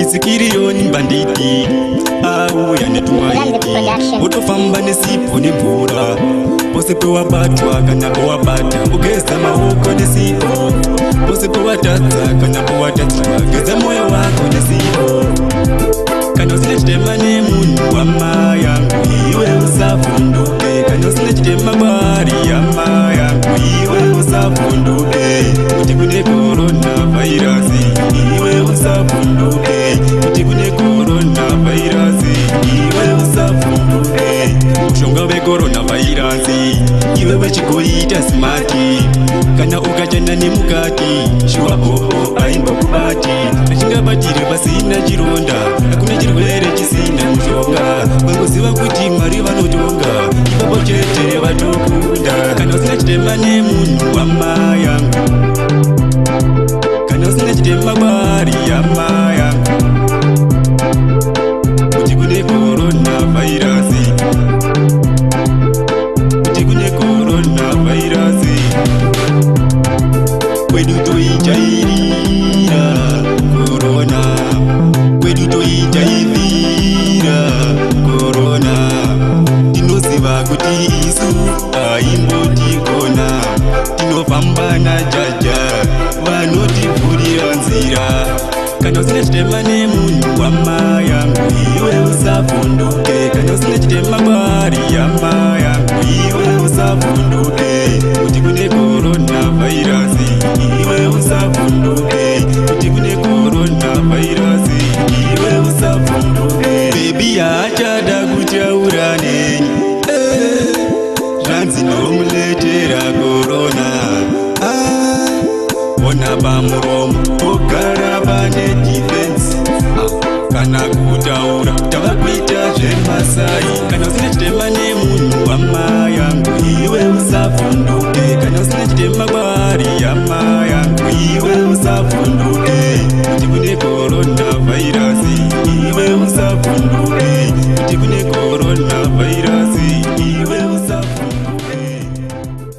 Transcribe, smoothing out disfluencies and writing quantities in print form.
Isikiriyoni mbanditi auya netumaiti, wotofamba nesipo nemvura. Pose pewabatwa kana pewabata, ugeza maoko nesipo. Pose pewatadza kana pewatadzirwa, geza moyo wako nesipo. Kana usina chitema nemunhu, hama yangu, iwe usavhunduke. Kana usina chitema kwaari, hama yangu, iwe usavhunduke kuti kune coronavirus. Iwe usavhunduke kuti kune coronavirus. Iwe usavhunduke. Mushonga wecoronavirus, iwe wechigoita smart. Kana ukachena nemukati, shuwa oo aimbokubati. Achingabatire pasina chironda, hakuna chirwere chisina mushonga. Vangoziva kuti Mwari vanotonga, ipapo chete vatokunda. Kana usina chitema nemunhu, hama yangu, kana usina chitema kwaari, hama yangu, kuti kune coronavirus, kuti kune coronavirus. Kwedu toijairira korona, kwedu toijairira korona. Tinoziva kuti isu aimbotikona, tinofamba naJah Jah, vanotivhurira nzira. Kana usina chitema nemunhu, hama yangu, iwe usavhunduke. Kana usina chitema kwaari, hama yangu, iwe usavhunduke kuti kune coronavirus. Iwe usavhunduke kuti kune coronavirus. Iwe usavhunduke. Baby haachada kutaura neni. Eh, zvanzi ndomuletera korona. Ah, ona pamuromo pogara pane defense. Ah, kana kutaura tava kuita zvemasign. Kana usina chitema nemunhu, hama yangu, iwe usavhunduke. Kana usina chitema kwaari, hama yangu, iwe usavhunduke kuti kune coronavirus. Iwe usavhunduke.